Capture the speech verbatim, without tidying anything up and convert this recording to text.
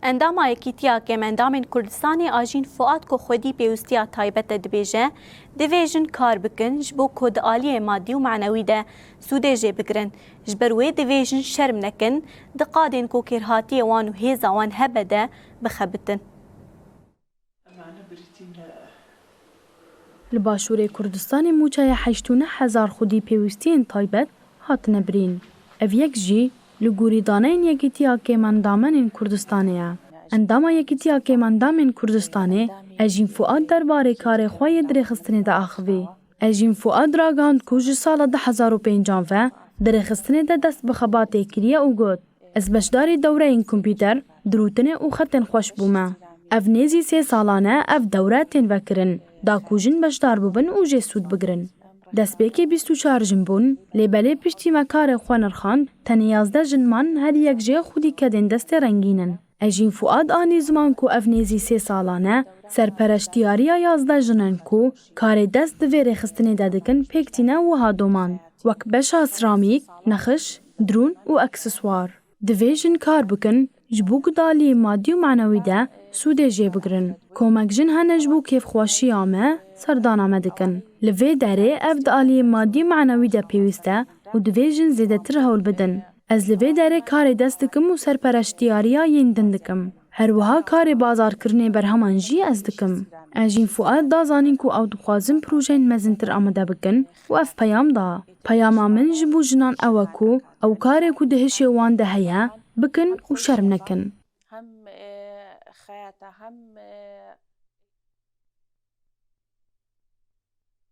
Endama Yekîtiya Kêmendamên Kurdistanê Ajîn Fuad ku xwedî pêwîstiya taybet e dibêje, divê jin kar bikin ji bo ku di aliyê madî û manewî de sûdê jê bigirin. Ji ber wê divê jin şerm nekin, di qadên ku kêrhatiyê wan û hêza wan hebe de bixebitin. Li Başûrê Kurdistanê mûçeya heşt û neh hezar xwedî pêwîstiyên taybet hatine birîn. Ev yek jî li gorî daneyên Yekîtiya Kêmendamenên Kurdistanê ye. Endama Yekîtiya Kêmendamên Kurdistanê Ejîn Fuad derbarê karê xwe yê dirêxistinê de axivî. Ejîn Fuad ragihand ku ji sala du hezar û pêncan ve di rêxistinê de dest bi xebatê kiriye û got, "Ez beşdarî dewreyên kompîter, dirûtinê û xetên xweş bûme. Ev nêzî sê salan e ev dewre tên vekirin, da ku jin beşdar bibin û jê sûd bigirin." Destpêkê bîst û çar jin bûn, lê belê piştî me karê xwe nirxand, tenê yazdeh jin man, her yek jê xwedî kedên destê rengîn in. Ejîn Fuad anî ziman ku ev nêzî sê salan e, serpereştiyariya yazdeh jin in ku karê dest di vê rêxistinê de dikin pêk tîne wiha domand. Wek beşa seramîk, nexş, drûn û akseswar. Divê jin kar bikin, ji bo ku di aliyê madî û manewî de sûdê jê bigirin. Komek jin hene ji bo kêfxweşiya me, serdana me dikin. Li vê derê ev di aliyê madî û manewî de pêwîst e û divê jin zêdetir hewl bidin. Ez li vê derê karê dest dikim û serpereştiyariya yên din dikim. Her wiha karê bazarkirinê berheman jî ez dikim. Ejîn Fuad da zanîn ku ew dixwazin projeyên mezintir amade bikin û ev peyam da. Peyama min ji bo jinan ew e ku ew karê ku di hişê wan de heye, bikin û şerm nekin. Hem, e, xeyata, hem, e,